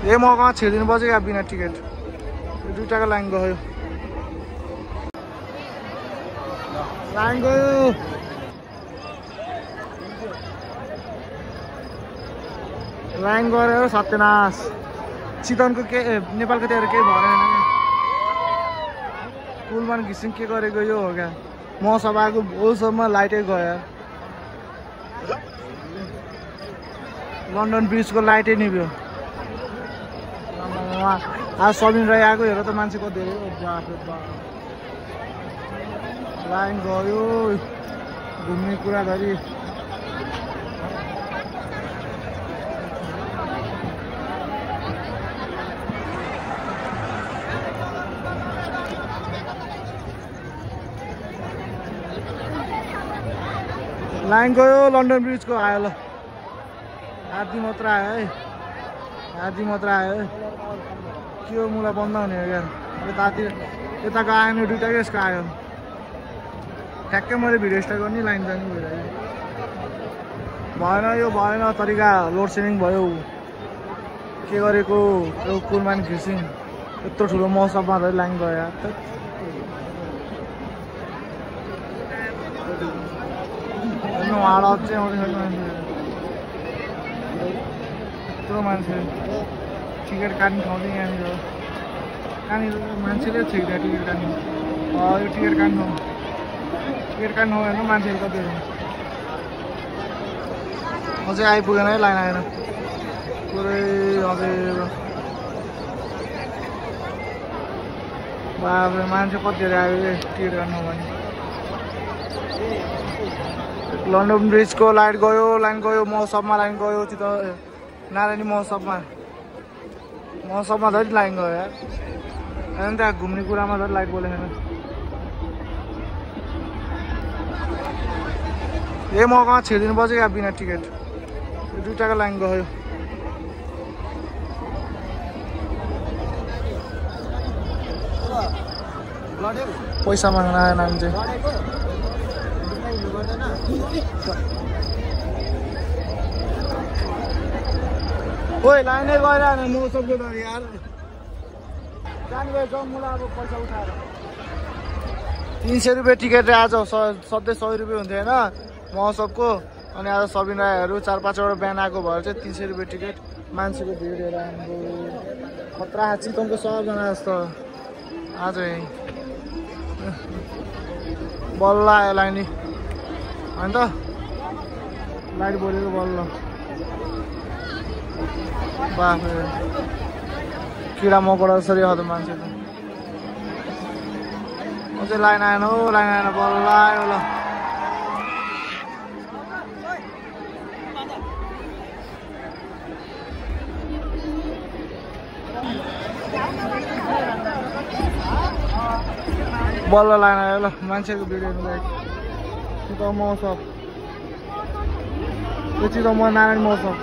ए मौकामा छिर्दिनु पर्छ क्या बिना टिकट दुईटाको लाइन गयो लाइन गऱ्यो सत्यनाश चितवनको के नेपालको त्यहाँ केही भएन कुलमान घिसिङ के गरेको यो हो क्या महसभाको भोलसम्म लाइटै गयो लन्डन ब्रिजको लाइटै निभ्यो आज सबिन राई आएको हेर त मान्छेको धेरै लाइन गयो घुम्ने कुराधरि लाइन गयो लन्डन ब्रिजको आयो ल आधी मात्र आयो है आधी मात्र आयो है के हो मुला बन्द हुने हो क्या यताको आएन दुइटाकै यसको आयो ठ्याक्कै मैले भिडियो स्टार्ट गर्ने लाइन जाने भएन यो भएन तरिका लोड सेडिङ भयो के गरेको यो कुलमान घिसिङ यत्रो ठुलो मौसममा धरि लाइन गयो उहाँबाट अझै आउँदैछ यत्रो मान्छे टिकट काट्ने ठाउँ चाहिँ यहाँनिर कहाँनिर मान्छेले छैन टिकट काट्नु यो टिकट काट्नु हेर्नु मान्छेहरू कतिहरू अझै आइपुगेन है लाइन आएर पुरै अझै बाबा मान्छे कतिहरू आयो टिकट काट्नु भने लन्डन ब्रिजको लाइन गयो मौसममा लाइन गयो नारायणी मौसममा धरि लाइन गयो यार अनि त्यहाँ घुम्ने कुरामा धरि लाइट बोलेको छैन ए मौकामा छिर्दिनु पर्छ क्या बिना टिकट दुईटाको लाइन गयो पैसा माग्न आएन हामी चाहिँ ओइ लाइनै गइरहेन मौसमको त यार जाने भएछ मलाई अब पैसा उठाएर 300 रुपियाँ टिकट आज सधैँ 100 रुपियाँ हुन्थ्यो होइन महोत्सवको अनि आज सबिन राईहरू 4-5 वटा बिहान आएको भएर चाहिँ 300 रुपियाँ टिकट मान्छेको भिड हेरेर हाम्रो खतरा चितवनको सबजना जस्तो आज बल्ल आयो लाइन होइन त लाइट बोलेको बल्ल बाफ किरा मकोडा जसरी आउँछ मान्छे त अझै लाइन आएन हो लाइन आएन बल्ल आयो ल बल्ल लाइन आयो ल मान्छेको भिड हेर्नुलाई चितवन महोत्सव यो चितवन नारायण महोत्सव